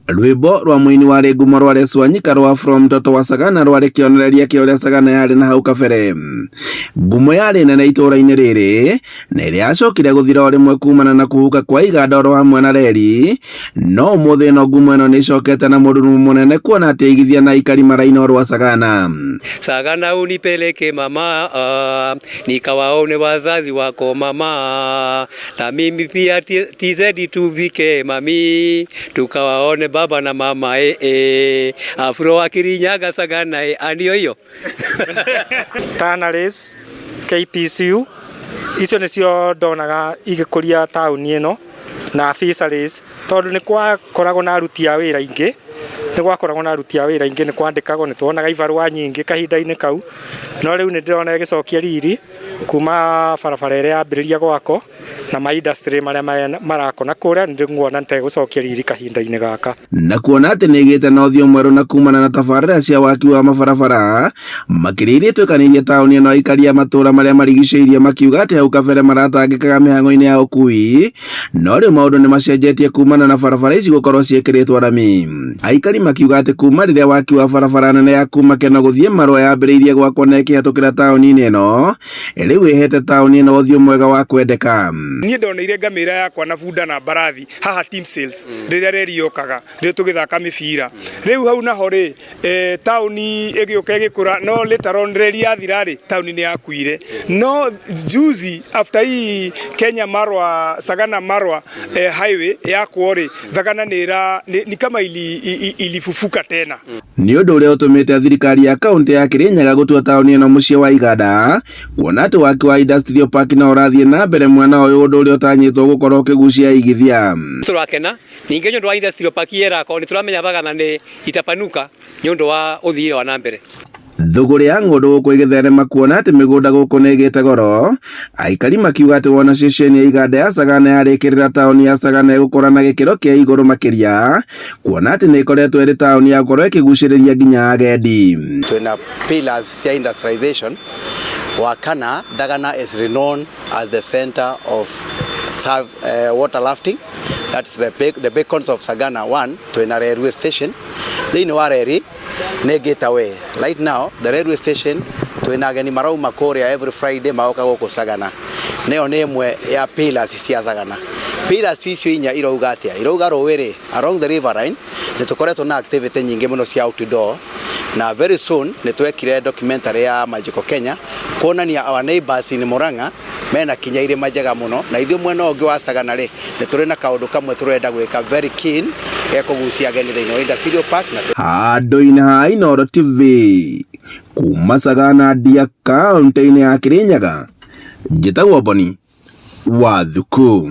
Rwĩmbo rwa mũini warĩ ngumo rwa Les Wanyika rwa From Mtoto wa Sagana rwarĩ kĩonereria kĩa ũrĩa Sagana yarĩ na hau kabere. Ngumo yarĩ nene itũũra-inĩ rĩrĩ na ĩrĩa yacokire gũthira o rĩmwe kumana na kũhuka kwa iganda oro hamwe na reri. No ũmũthĩ ĩno ngumo ĩno nĩ ĩcokete na mũrurumo mũnene kuona atĩ aigithia na aikari maraina o rwa Sagana. Sagana unipeleke mama, nikawaone wazazi wako mama, na mimi pia TZ tufike mami, tukawaone baba na mama eh, eh. Afro wa Kirinyaga Sagana eh, andio hiyo. Tanneries, KPCU icio nĩcio ndonaga igĩkũria taũni ĩno na fisheries tondũ nĩ gwakoragwo na aruti a wĩra aingĩ, nĩ gwakoragwo na aruti a wĩra aingĩ, nĩ kwandĩkagwo, nĩ tuonaga ibarũa nyingĩ kahinda-inĩ kau, no rĩu nĩ ndĩrona ĩgĩcokia riri kuma barabara ĩrĩa yambĩrĩria gwakwo na ma industry marĩa marakwo na kũrĩa, nĩ nguona ta ĩgũcokia riri kahinda-inĩ gaka. Na kuona atĩ nĩ ĩgĩte na ũthiũ mwerũ na kumana na tabarĩra cia waki wa mabarabara makĩria iria ituĩkanĩirie taũni ĩno, aikari a matũũra marĩa marigicĩirie makiuga atĩ hau kabere maratangĩkaga mĩhang'o-inĩ ya ũkui, no rĩu maũndũ nĩ macenjetie kumana na barabara ici gũkorwo ciĩkĩrĩtwo rami. Aikari makiuga atĩ kuma rĩrĩa waki wa barabara nene ya kuma Keno gũthiĩ Marũa yambĩrĩirie gwakwo na ĩkĩhetũkĩra taũni-inĩ ĩno, rĩu ĩhete taũni ĩno ũthiũ mwega wa kwendeka. Niĩ ndoneire ngamĩra yakwa na bunda na mbarathi haha team sales rĩrĩa reri yokaga rĩrĩa tũgĩthaka mĩbira. Rĩu hau naho rĩ, taũni ĩgĩũka ĩgĩkũra, no later on reri yathira rĩ, taũni nĩ yakuire. No juzi after hii Kenya Marwa Sagana Marwa highway yakwo rĩ, Thagana nĩ ĩra ni kama ilifufuka tena. Nĩ ũndũ ũrĩa ũtũmĩte thirikari ya kaũntĩ ya Kirinyaga gũtua taũni ĩno mũciĩ wa iganda, kuona atĩ waki wa industrial park no ũrathiĩ na mbere mwena ũyũ, ũndũ ũrĩa ũtanyĩtwo gũkorwo ũkĩgucia aigithia. Tũrakena ningĩ nĩ ũndũ wa industrial park ĩrakwo, nĩ tũramenya Thagana nĩ itapanuka nĩ ũndũ wa ũthii wa na mbere. Thũgũrĩ ya ng'ũndũ gũkũ ĩgĩtherema kuona atĩ mĩgũnda gũkũ nĩ ĩgĩte goro, aikari makiuga atĩ wona ceceni ya iganda ya Sagana yarĩkĩrĩra, taũni ya Sagana ĩgũkũra na gĩkĩro kĩa igũrũ makĩria, kuona atĩ nĩ ĩkoretwo ĩrĩ taũni ya gũkorwo ĩkĩgucĩrĩria nginya agendi. Twina pillars cia industrialization. Wa kana, Thagana is renowned as the center of water rafting. That's the beacons of Sagana. One, twina railway station. Thĩinĩ wa reri nĩ gateway. Right now the railway station twina ageni marauma kũrĩa every Friday magoka gũkũ Sagana. Nĩyo nĩ ĩmwe ya pillars cia Sagana. Pillars icio inya irauga atĩa? Irauga rũĩ rĩ, along the riverine nĩ tũkoretwo na activity nyingĩ mũno cia outdoor, na very soon nĩ twekire documentary ya Magical Kenya kuonania our neighbors in Murang'a mena kinya irĩma njega mũno, na ithuĩ mwena ũngĩ wa Sagana rĩ, nĩ tũrĩ na kaũndũ kamwe tũrenda gwĩka very keen gekũgucia ageni thĩinĩ wa industrial park na Handũ-inĩ ha Inooro TV kuma Sagana Ndia, kaũntĩ-inĩ ya Kirinyaga, njĩtagwo Boni wa Thuku.